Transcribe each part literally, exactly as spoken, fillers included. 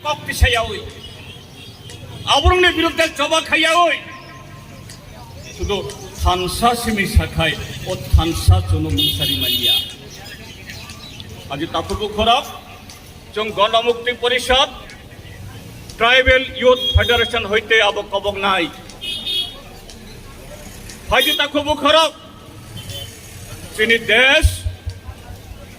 Kok tisayawi, aborokni biruddhe choba khayawi, sudu thansa simi sakhai, o thansa chwngno mungsari manya. Aji takhuk bukhorok, chwng Gono Mukti Porishad, Tribal Youth Federation hoite abo koboknai. Phaidi takhuk bukhorok, chini desh,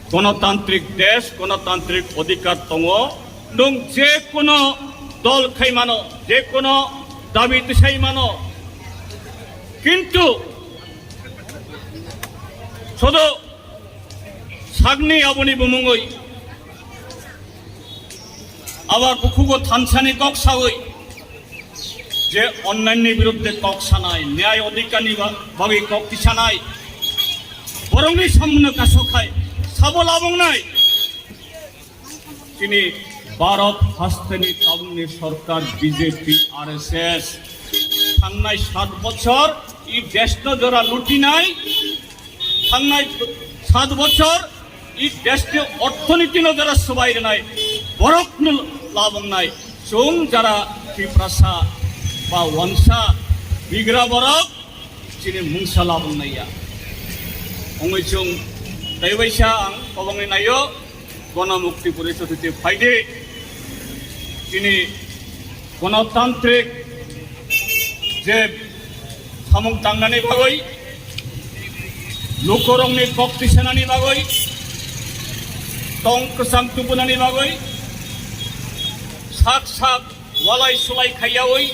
gonotantrik desh, gonotantrik odhikar tongo. Nwng je kono dol khai mano, je kono dabi tisai mano. Kintu sodo sagni aboni bumungoi abar bukhugo thansani kok sawi je onnyanni biruddhe kok sanai, nyay odhikarni ba-, bagwi kok tisanai, borokni samungno kasokhai sabo labongnai. Chini Bharat hasteni tabukni sorkar B J P R S S thangnai sat bochor i deshno jora lutinai, thangnai sat bochor i deshni orthonitino jara swbai rwnai, borokno labongnai, chwng jara Tiprasa ba wansa bigra borok chini mungsa labongnai ya. Ongoi chwng taiwaisa ang kobongni naio, Gono Mukti Porishad hoite phaidi chini gonotantrik je samung tangnani bagwi, lukurokni kok tisanani bagwi, tong kwchang tubunani bagwi, sak sak walai sulai khaiyawi,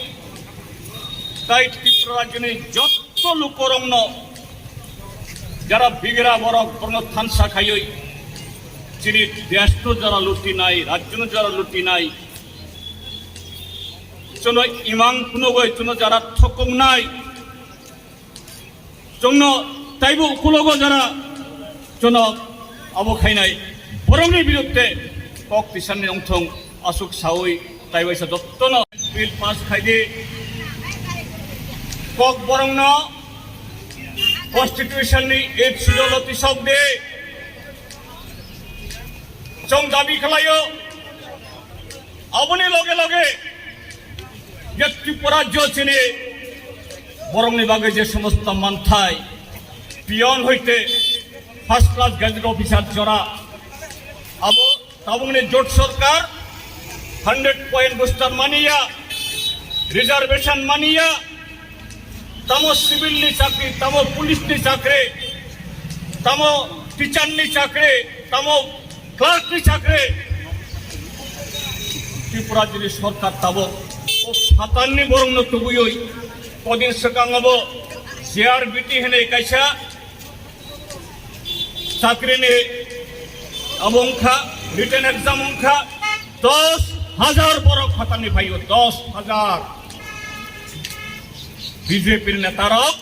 tai Tripura rajyoni jotto lukurokno jara bigra borok borokno thansa khaiwi chini deshno jara lutinai, rajyono jara lutinai, chwngno imang phunugwi chwngno jara thokongnai, chwngno taibo ukulogo jara chwngno abo khainai borokni biruddhe kok tisanani wngthong aswk sawi taiwaisa jottono bill pass khaidi, kok borokno constitution ni eighth schedule o tisok di. Chwng dabi khlaio, aboni loge loge je Tripura rajyo chini borokni bagwi je somosto manthai, peon hoite first class gazette officer jora, abo tabukni jot sorkar hundred point booster maniya, reservation maniya, tamo civil ni chakri, tamo police ni chakri, tamo teacher ni chakri, tamo clerk ni chakri. Tripura rajyoni sorkar tabuk o phatarni borokno tubui, kodin swkang abo C R B T hinwi kaisa chakrini abo wngkha, written exam wngkha, dos hajar borok phatarni phaio, dos hajar. B J P ni netarok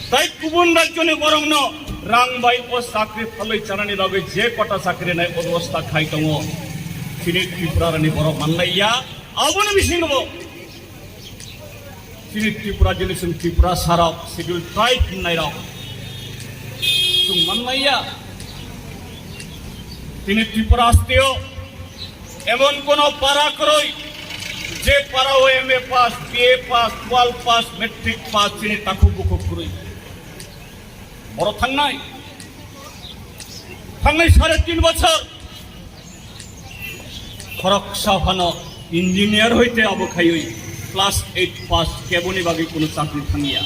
tai kubun rajyoni borokno rang bai o chakri phalwi chanani bagwi je kota chakri nai o bebosta khai tongo, chini Tripura rani borok manlaiya. Aboni bisingo bo chini Tripura jili chwng Tripura sarok, Scheduled Tribe hwnnairok chwng manlaiya. Chini Tripura hasteo emon kono para kwrwi, je para o M A pass, B A pass, twelve pass, matric pass, chini takhuk bukhuk kwrwi. Boro thangnai, thangnai sare tin bochor khoroksa phano engineer hoite abo khaiwi class eight pass keboni bagwi kuno chakri thangya.